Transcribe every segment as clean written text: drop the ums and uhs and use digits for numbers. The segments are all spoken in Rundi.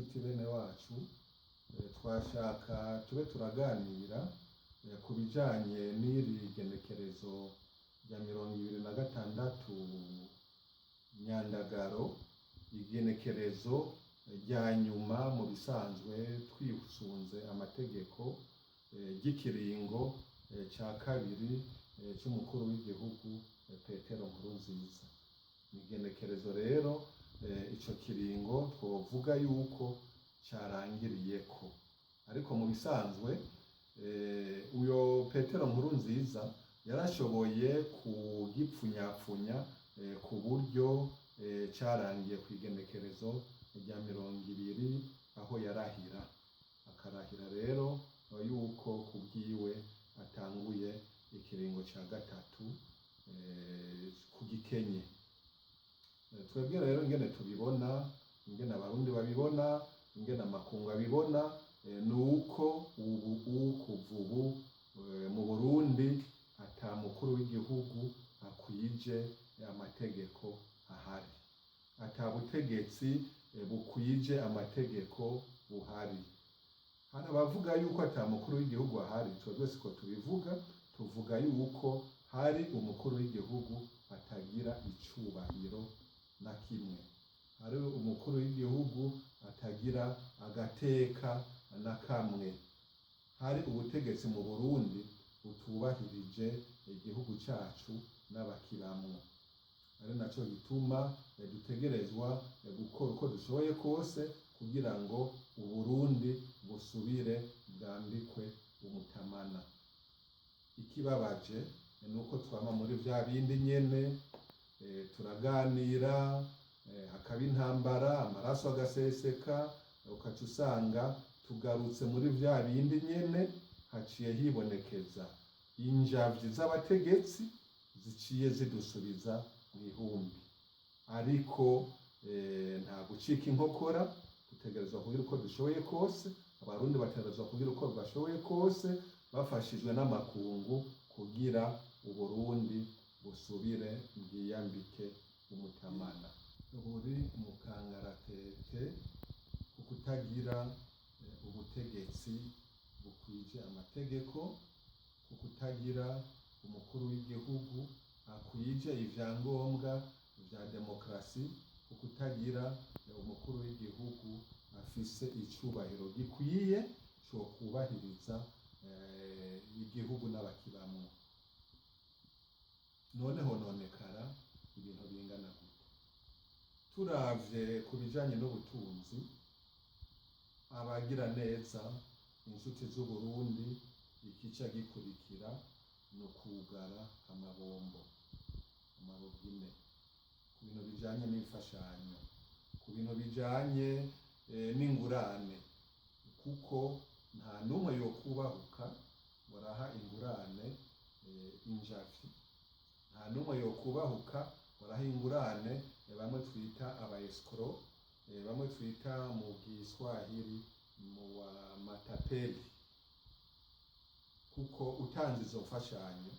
Nshuti bene wacu, twashaka tube turaganira ku bijanye n'iri genekerezo rya 26 Nyandagaro, igenekerezo rya nyuma mu bisanzwe twisunze amategeko ry'ikiringo ca kabiri c'umukuru w'igihugu Petero Nkurunziza. Ni igenekerezo rero ico kiringo twovuga yuko carangiriyeko, ariko mu bisanzwe uyo Petero Nkurunziza yarashoboye kugipfunyapfunya ku buryo carangiye kw'igenekerezo rya 20, aho yarahira, akarahira rero yuko kubwiwe atanguye ikiringo ca gatatu ku gikenye. Twebwe rero ingene tubibona, ingene Abarundi babibona, ingene amakungu abibona, ni uko ubu kuva ubu mu Burundi ata mukuru w'igihugu akwije amategeko ahari, ata butegetsi bukwije amategeko buhari. Hari abavuga yuko ata mukuru w'igihugu ahari, twebwe siko tubivuga. Tuvuga yuko hari umukuru w'igihugu atagira icubahiro na kimwe, hari umukuru w'igihugu atagira agateka na kamwe, hari ubutegetsi mu Burundi butubahirije igihugu cacu n'abakibamwo, ari naco gituma dutegerezwa gukora uko dushoboye kose kugira ngo Uburundi busubire bwambikwe umutamana. Ikibabaje ni uko twama muri vya bindi nyene, turaganira, hakaba intambara, amaraso agaseseka, ukaca usanga tugarutse muri vya bindi nyene. Haciye hibonekeza injavyi z'abategetsi ziciye zidusubiza mw'ihumbi, ariko nta gucika inkokora. Dutegerezwa kugira uko dushoboye kose, Abarundi bategerezwa kugira uko bashoboye kose bafashijwe n'amakungu kugira Uburundi busubire bwiyambike umutamana. Buri mu kangaratete ku kutagira ubutegetsi bukwije amategeko, ku kutagira umukuru w'igihugu akwije ivyangombwa vya demokarasi, ku kutagira umukuru w'igihugu afise icubahiro gikwiye co kubahiriza igihugu n'abakibamwo. None hononekara ibintu bingana gute? Turavye ku bijanye n'ubutunzi, abagira neza, inshuti z'Uburundi, ikica gikurikira ni ukugara amabombo, amarobine, ku bintu bijanye n'imfashanyo, ku bintu bijanye n'ingurane, kuko nta n'umwe yokubahuka ngo araha ingurane injavyi, nta n'umwe yokubahuka ngo araha ingurane bamwe twita aba escroc, bamwe twita mu Giswahili mu wa matapeli, kuko utanze izo mfashanyo,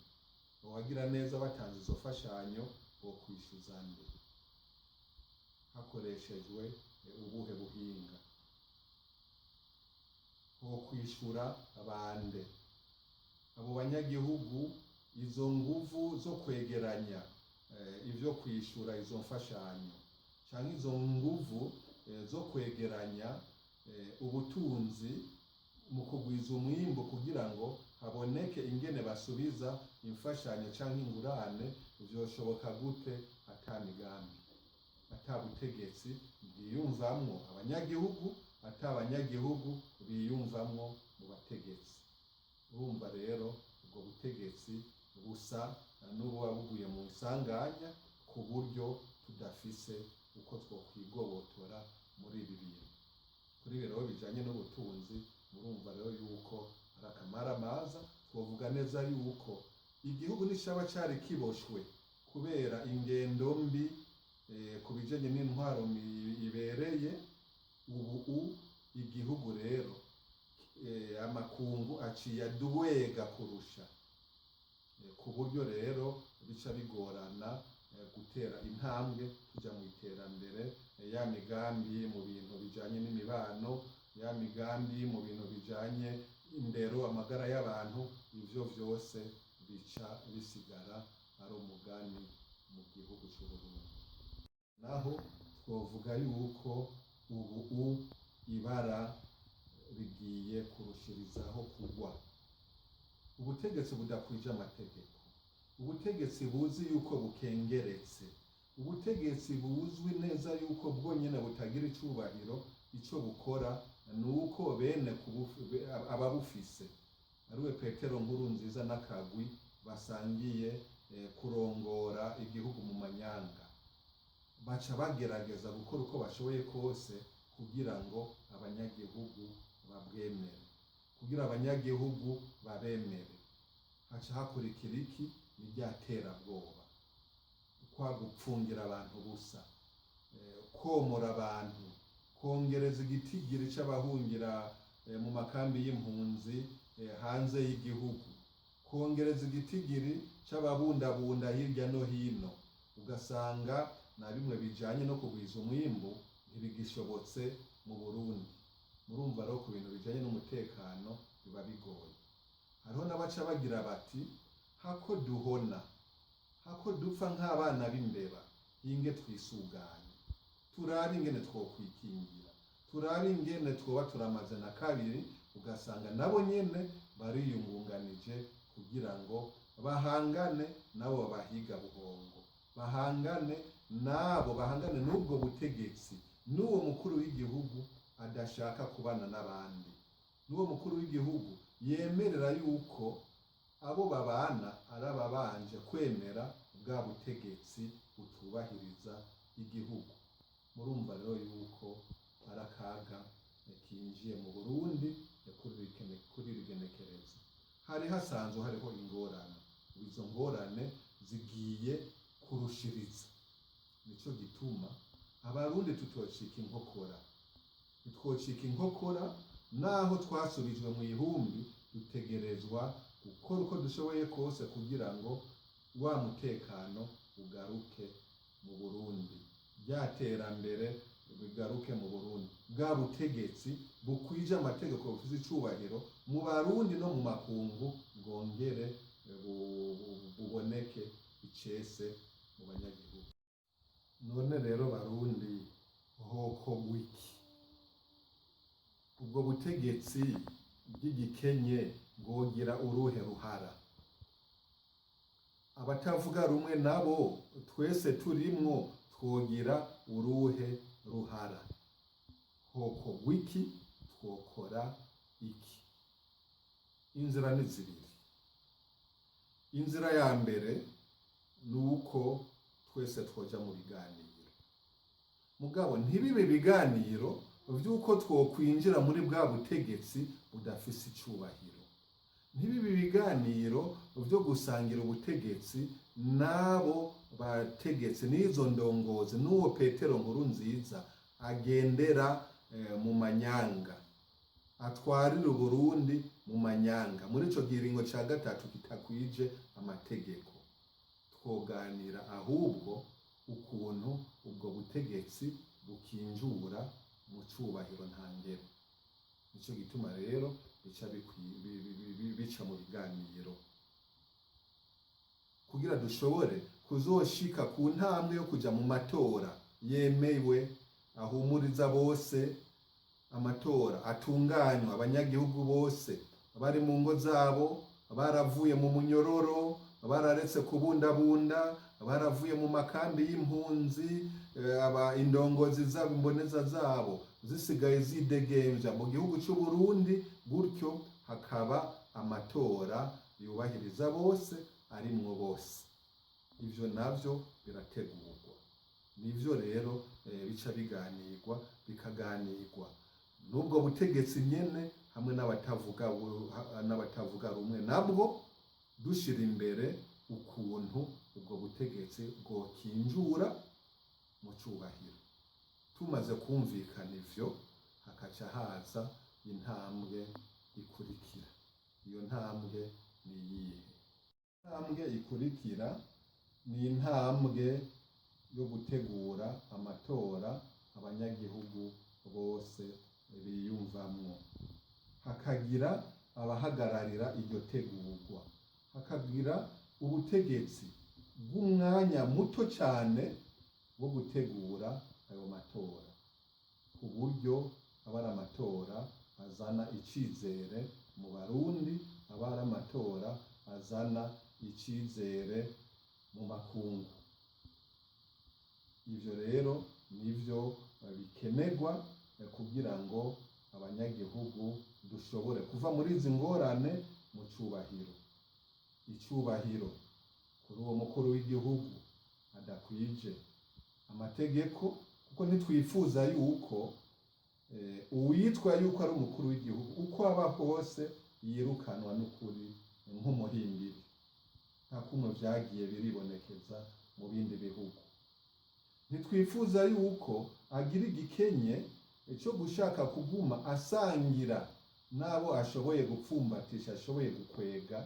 uwagira neza batanze izo mfashanyo, bokwishuza nde? Hakoreshejwe ubuhe buhinga? Bokwishura bande? Abo banyagihugu, izo nguvu zo kwegeranya ivyo kwishura izo mfashanyo canke izo nguvu zo kwegeranya ubutunzi mu kugwiza umwimbu kugira ngo haboneke ingene basubiza imfashanyo canke ingurane, vyoshoboka gute ata migambi, ata butegetsi bwiyumvamwo abanyagihugu, ata abanyagihugu biyumvamwo mu bategetsi? Urumva rero ubwo butegetsi busa n'ububa buguye mu isanganya, ku buryo tudafise uko twokwigobotora muri ibi bintu. Kuri ibi rero bijanye n'ubutunzi, murumva rero yuko ari akamaramaza. Twovuga neza yuko igihugu nicaba cari kiboshwe kubera ingendo mbi ku bijanye n'intwaro ibereye, ubu igihugu rero amakungu aciye aduwega kurusha, ku buryo rero bica bigorana. gutera intambwe tuja mu iterambere, ya migambi mu bintu bijanye n'imibano, ya migambi mu bintu bijanye indero, amagara y'abantu, ivyo vyose bica bisigara ari umugani mu gihugu c'Uburundi. Naho twovuga yuko ubu ibara rigiye kurushirizaho kugwa. Ubutegetsi budakwije amategeko, ubutegetsi buzi yuko bukengeretse, ubutegetsi buzwi neza yuko bwonyene butagira icubahiro, ico bukora ni uko bene ababufise ariwe Petero Nkurunziza n'akagwi basangiye kurongora igihugu mu manyanga, baca bagerageza gukora uko bashoboye kose kugira ngo abanyagihugu babwemere, kugira abanyagihugu babemere. Haca hakurikira iki? Ni rya terabwoba, kwa gupfungira abantu busa, komora abantu, kongereza igitigiri c'abahungira mu makambi y'impunzi hanze y'igihugu, kongereza igitigiri c'ababundabunda hirya no hino, ugasanga na bimwe bijanye no kugwiza umwimbu ntibigishobotse mu Burundi. Murumva rero ku bintu bijanye n'umutekano biba bigoye. Hariho n'abaca bagira bati: "Hako duhona, hako dupfa nk'abana b'imbeba, hinge twisuganye, turabe ingene twokwikingira, turabe ingene twoba turamaze na kabiri." Ugasanga nabo nyene bariyungunganije kugira ngo bahangane nabo bahiga buhongo, bahangane nabo, bahangane n'ubwo butegetsi, n'uwo mukuru w'igihugu adashaka kubana n'abandi, n'uwo mukuru w'igihugu yemerera yuko abo babana ari ababanje kwemera bwa butegetsi butubahiriza igihugu. Murumva rero yuko ari akaga kinjiye mu Burundi kuri iri genekerezo. Hari hasanzwe hariho ingorane, izo ngorane zigiye kurushiriza. Nico gituma Abarundi tutocika inkokora, ntitwocika inkokora naho twasubijwe mu ihumbi. Dutegerezwa gukora uko dushoboye kose kugira ngo wa mutekano ugaruke mu Burundi, rya terambere bigaruke mu Burundi, bwa butegetsi bukwije amategeko, bufise icubahiro mu Barundi no mu makungu, bwongere buboneke icese mu banyagihugu. None rero Barundi, hokorwa iki? Ubwo butegetsi bw'igikenye bwogira uruhe ruhara? Abatavuga rumwe nabo twese turimwo twogira uruhe ruhara? Hokorwa iki? Twokora iki? Inzira ni zibiri. Inzira ya mbere ni uko twese twoja mu biganiro, mugabo ntibibe ibiganiro vy'uko twokwinjira muri bwa butegetsi budafise icubahiro, ntibibe ibiganiro vyo gusangira ubutegetsi n'abo bategetsi n'izo ndongozi n'uwo Petero Nkurunziza agendera mu manyanga, atwarira Uburundi mu manyanga muri ico kiringo ca gatatu kitakwije amategeko. Twoganira ahubwo ukuntu ubwo butegetsi bukinjura mu cubahiro ntangere. Nico gituma rero bica bica mu biganiro kugira dushobore kuzoshika ku ntambwe yo kuja mu matora yemewe, ahumuriza bose, amatora atunganywa abanyagihugu bose bari mu ngo zabo, baravuye mu munyororo, bararetse kubundabunda, baravuye mu makambi y'impunzi, aba indongozi zabo, imboneza zabo zisigaye zidegemvya mu gihugu c'u Burundi, gutyo hakaba amatora yubahiriza bose, arimwo bose. Ivyo navyo birategurwa, nivyo rero bica biganirwa, bikaganirwa n'ubwo butegetsi nyene hamwe n'abatavuga rumwe nabwo, dushira imbere ukuntu ubwo butegetsi bwokinjura mu cubahiro. Tumaze kumvikana ivyo, hakaca haza intambwe ikurikira. Iyo ntambwe ni iyihe? Intambwe ikurikira Ni intambwe yo gutegura amatora abanyagihugu bose biyumvamwo, hakagira abahagararira iryo tegurwa, hakagira ubutegetsi bw'umwanya muto cyane wo gutegura ayo matora, ku buryo aba ari amatora azana icizere mu Barundi, aba ari amatora azana icizere mu makungu. Ivyo rero nivyo bikenerwa kugira ngo abanyagihugu dushobore kuva muri izi ngorane mu cubahiro. Icubahiro kuri uwo mukuru w'igihugu adakwije amategeko, kuko ntitwifuza yuko uwitwa yuko ari umukuru w'igihugu uko aba hose yirukanwa n'ukuri nk'umuhimbiri, nka kumwe vyagiye biribonekeza mu bindi bihugu. Ntitwifuza yuko agira igikenye cyo gushaka kuguma asangira n'abo ashoboye gupfumbatisha, ashoboye gukwega.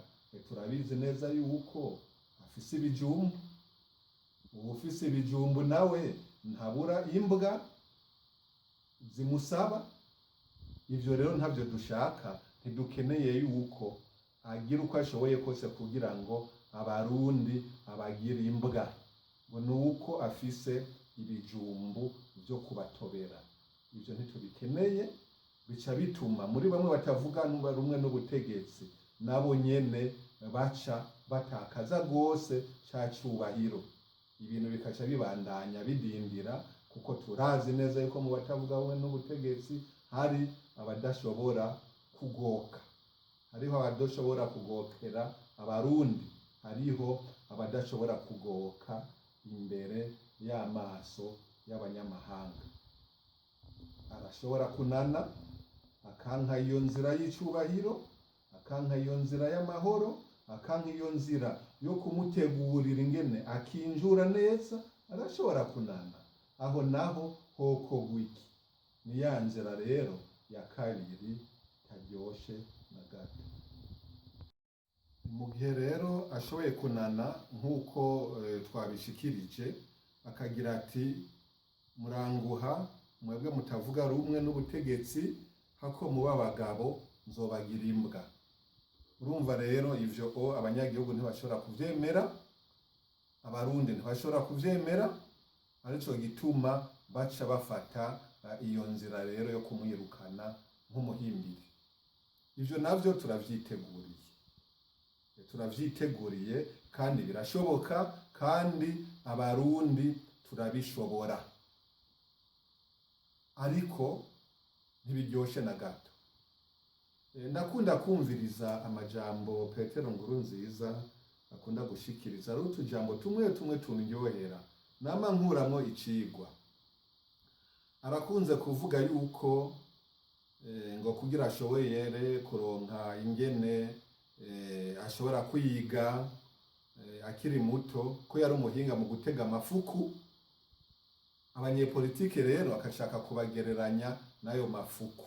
Turabizi neza yuko afise ibijumbu. Uwufise ibijumbu nawe ntabura imbwa zimusaba. Ivyo rero ntabyo dushaka. Ntidukeneye yuko agira uko ashoboye kose kugira ngo Abarundi abagira imbwa, ngo ni uko afise ibijumbu vyo kubatobera. Ivyo ntitubikeneye. Bica bituma muri bamwe batavuga rumwe n'ubutegetsi nabo nyene baca batakaza rwose ca cubahiro, ibintu bikaca bibandanya bidindira, kuko turazi neza yuko mu batavuga rumwe n'ubutegetsi hari abadashobora kugoka, hariho abadashobora kugokera Abarundi, hariho abadashobora kugoka imbere y'amaso y'abanyamahanga. Arashobora kunana akanka iyo nzira y'icubahiro, akanka iyo nzira y'amahoro, akanka iyo nzira yo kumutegurira ingene akinjura neza. Arashobora kunana. Aho naho hokogwa iki? Ni ya nzira rero ya kabiri itaryoshe na gato. Mu gihe rero ashoboye kunana nk'uko twabishikirije, akagira ati: "Muranguha mwebwe mutavuga rumwe n'ubutegetsi, hako muba abagabo nzobagira imbwa." Urumva rero ivyo o abanyagihugu ntibashobora kuvyemera, Abarundi ntibashobora kuvyemera. Arico gituma baca bafata iyo nzira rero yo kumwirukana nk'umuhimbiri. Ivyo navyo turavyiteguriye, turavyiteguriye, kandi birashoboka, kandi Abarundi turabishobora, ariko ntibiryoshe na gato. Ndakunda kumviriza amajambo Petero Nkurunziza akunda gushikiriza. Ari utujambo tumwe tumwe tundyohera, nama nkuramwo icigwa. Arakunze kuvuga yuko ngo kugira ashoboye kuronka ingene ashobora kwiga akiri muto, ko yari umuhinga mu gutega amafuku. Abanyepolitike rero akashaka kubagereranya n'ayo mafuku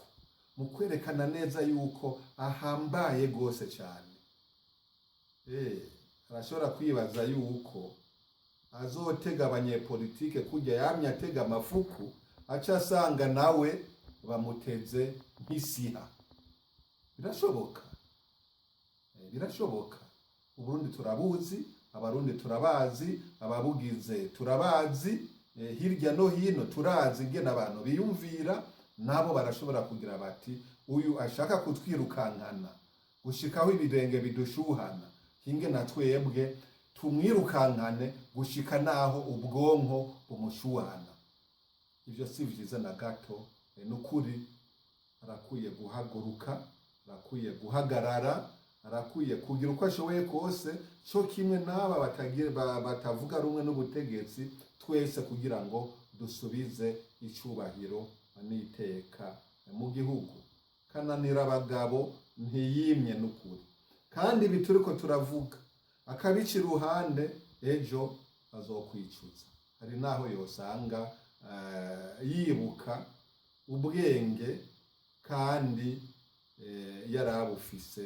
mu kwerekana neza yuko ahambaye rwose cyane. Arashobora kwibaza yuko azotega abanyepolitike kurya yamye atega amafuku, aca asanga nawe bamuteze nk'isiha. Birashoboka, birashoboka. Uburundi turabuzi, Abarundi turabazi, ababugize turabazi, hirya no hino turazi ingene abantu biyumvira. Nabo barashobora kugira bati: "Uyu ashaka kutwirukankana gushikaho ibirenge bidushuhana, hinge na twebwe tumwirukankane gushika naho ubwonko bumushuhana." Ivyo si vyiza na gato. Nukuri arakwiye guhaguruka, arakwiye guhagarara, arakwiye kugira uko ashoboye kose, co kimwe n'aba batavuga rumwe n'ubutegetsi twese, kugira ngo dusubize icubahiro n'iteka mu gihugu. Kananira abagabo ntiyimye n'ukuri, kandi ibi turiko turavuga akabica iruhande, ejo azokwicuza. Hari naho yosanga yibuka ubwenge kandi yarabufise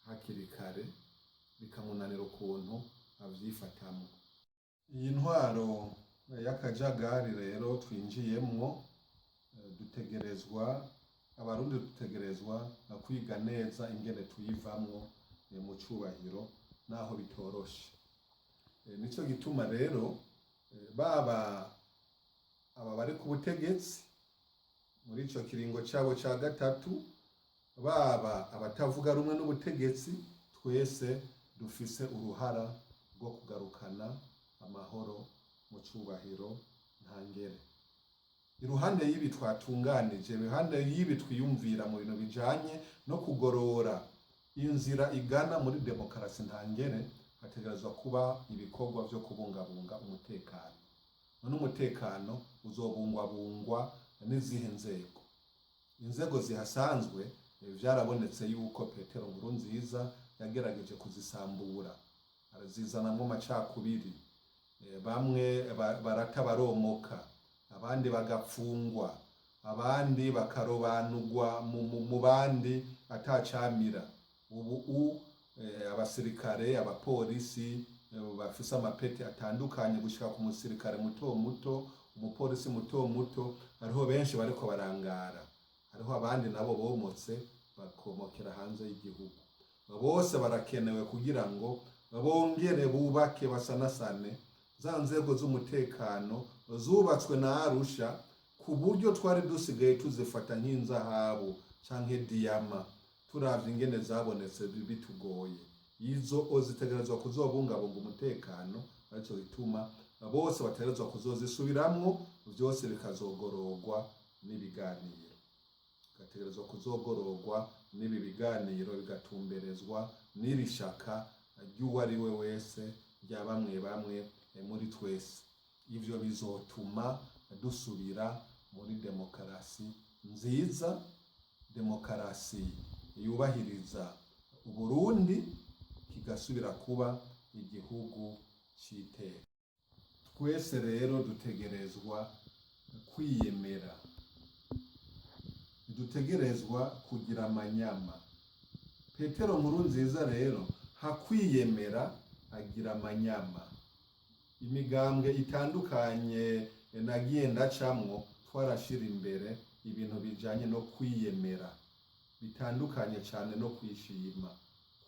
hakiri kare, bikamunanira ukuntu avyifatamo. tuvyifatamwo. Iyi ntwaro y'akajagari rero twinjiyemwo, dutegerezwa, Abarundi dutegerezwa kwiga neza ingene tuyivamwo mu cubahiro, naho bitoroshe. Nico gituma rero baba aba bari ku butegetsi muri ico kiringo cabo ca gatatu, baba abatavuga rumwe n'ubutegetsi, twese dufise uruhara rwo kugarukana amahoro mu cubahiro ntangere. Iruhande y'ibi twatunganije, iruhande y'ibi twiyumvira mu bintu bijanye no kugorora inzira igana muri demokarasi ntangere, hategerezwa kuba ibikorwa vyo kubungabunga umutekano. None umutekano uzobungwabungwa n'izihe nzego? Inzego zihasanzwe vyarabonetse yuko Petero Nkurunziza yagerageje kuzisambura, arazizanamwo amacakubiri, bamwe barata baromoka, abandi bagapfungwa, abandi bakarobanurwa mu bandi atacamira. Ubu abasirikare, abapolisi bafise amapeti atandukanye, gushika ku musirikare muto muto, umupolisi muto muto, hariho benshi bariko barangara, hariho abandi nabo bomotse bakomokera hanze y'igihugu. Bose barakenewe kugira ngo bongere bubake, basanasane za nzego z'umutekano zubatswe na Arusha, ku buryo twari dusigaye tuzifata nk'inzahabu canke diyama, turavye ingene zabonetse bitugoye. Izo zitegerezwa kuzobungabunga umutekano, arico gituma bose bategerezwa kuzozisubiramwo, vyose bikazogororwa n'ibiganiro, bigategerezwa kuzogororwa n'ibi biganiro, bigatumberezwa n'iri shaka ry'uwo ari we wese, rya bamwe bamwe muri twese. Ivyo bizotuma dusubira muri demokarasi nziza, demokarasi yubahiriza Uburundi, kigasubira kuba igihugu c'iteka. Twese rero dutegerezwa kwiyemera, ntidutegerezwa kugira amanyama. Petero Nkurunziza rero hakwiyemera agira amanyama. Imigambwe itandukanye nagiye ndacamwo, twarashira imbere ibintu bijanye no kwiyemera, bitandukanye cane no kwishima.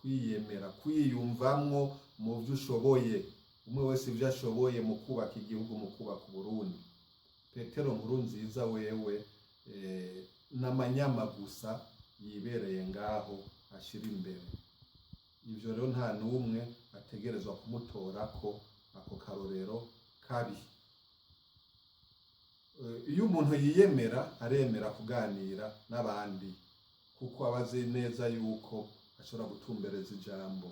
Kwiyemera, kwiyumvamwo mu vyo ushoboye, umwe wese ivyo ashoboye mu kubaka igihugu, mu kubaka Uburundi. Petero Nkurunziza wewe n'amanyama gusa yibereye ngaho ashira imbere. Ivyo rero nta n'umwe ategerezwa kumutorako ako karorero kabi. Iyo umuntu yiyemera, aremera kuganira n'abandi, kuko aba azi neza yuko ashobora gutumbereza ijambo.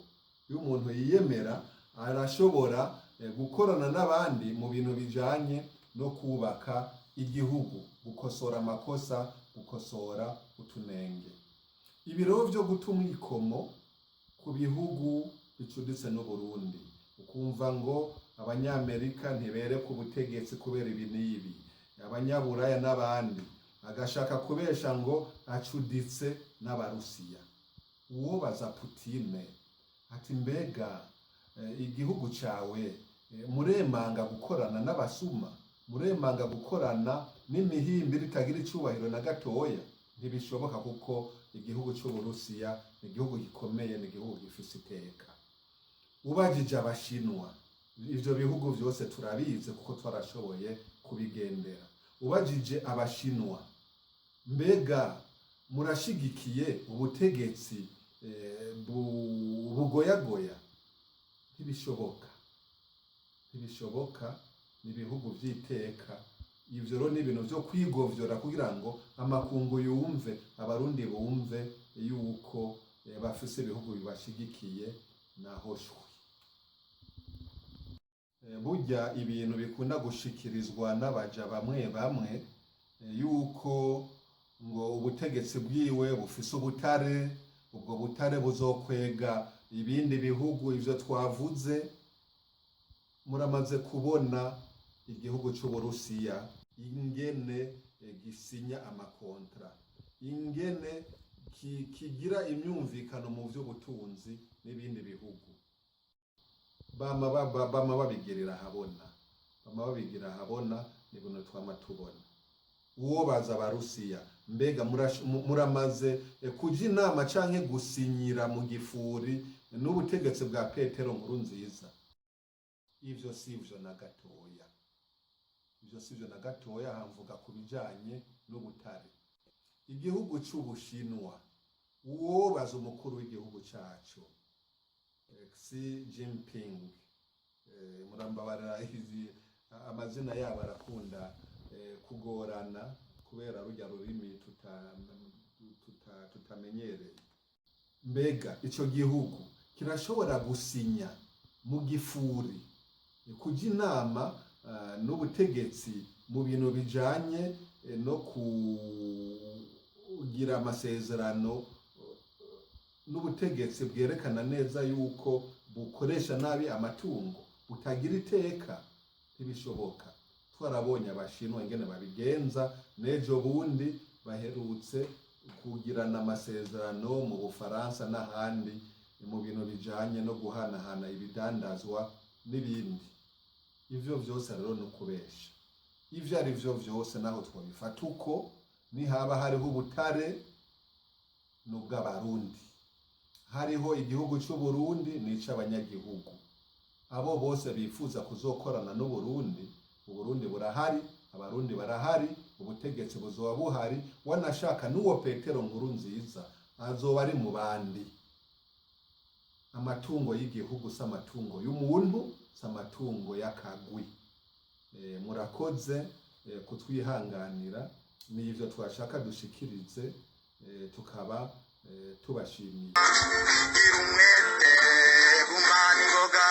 Iyo umuntu yiyemera, arashobora gukorana n'abandi mu bintu bijanye no kubaka igihugu, gukosora amakosa, gukosora utunenge. Ibiro vyo guta umwikomo ku bihugu bicuditse n'Uburundi, ukumva ngo Abanyamerika ntibereka ubutegetsi kubera ibi n'ibi, Abanyaburaya n'abandi, agashaka kubesha ngo acuditse n'Abarusiya. Uwobaza Putine ati: "Mbega igihugu cawe muremanga gukorana n'abasuma, muremanga gukorana n'imihimbiri itagira icubahiro na gatoya?" Ntibishoboka, kuko igihugu c'Uburusiya ni igihugu gikomeye, ni igihugu gifise iteka. Ubajije Abashinwa, ivyo bihugu vyose turabizi kuko twarashoboye kubigendera, ubajije Abashinwa: "Mbega murashigikiye ubutegetsi bugoyagoya?" Ntibishoboka, ntibishoboka. Ni ibihugu vy'iteka. Ivyo rero ni ibintu vyo kwigovyora kugira ngo amakungu yumve, Abarundi bumve yuko bafise ibihugu bibashigikiye. Naho shwi, burya ibintu bikunda gushikirizwa n'abaja bamwe bamwe, yuko ngo ubutegetsi bwiwe bufise ubutare, ubwo butare buzokwega ibindi bihugu, ivyo twavuze. Muramaze kubona igihugu c'Uburusiya ingene gisinya amakontra, ingene kigira imyumvikano mu vy'ubutunzi n'ibindi bihugu. Bama bama babigirira ahabona, bama babigira ahabona, ni ibintu twama tubona. Uwo baza Abarusiya, mbega muramaze kuja inama canke gusinyira mu gifuri n'ubutegetsi bwa Petero Nkurunziza? Ivyo sivyo na gatoya, ivyo sivyo na gatoya. Hamvuga ku bijanye n'ubutare, igihugu c'Ubushinwa, uwobaza umukuru w'igihugu cacu Xi Jinping, murambabarira, izi amazina yabo arakunda kugorana kubera rujya rurimi tutamenyereye. Mbega ico gihugu kirashobora gusinya mu gifuri, kuja inama n'ubutegetsi mu bintu bijanye no kugira amasezerano n'ubutegetsi bwerekana neza yuko bukoresha nabi amatungo, butagira iteka? Ntibishoboka. Twarabonye Abashinwa ingene babigenza. N'ejo bundi baherutse kugirana amasezerano mu Bufaransa n'ahandi mu bintu bijanye no guhanahana ibidandazwa n'ibindi. Ivyo vyose rero ni ukubesha. Ivyo ari vyo vyose, naho twobifata uko, nihaba hariho ubutare ni ubw'Abarundi, hariho igihugu c'Uburundi n'ic'abanyagihugu. Abo bose bifuza kuzokorana n'Uburundi, Uburundi burahari, Abarundi barahari, ubutegetsi buzoba buhari. Wanashaka n'uwo Petero Nkurunziza azoba ari mu bandi. Amatungo y'igihugu si amatungo y'umuntu, si amatungo y'akagwi. Murakoze kutwihanganira, ni ivyo twashaka dushikirize, tukaba tubashimiye. Gira umwete, gumana ingoga.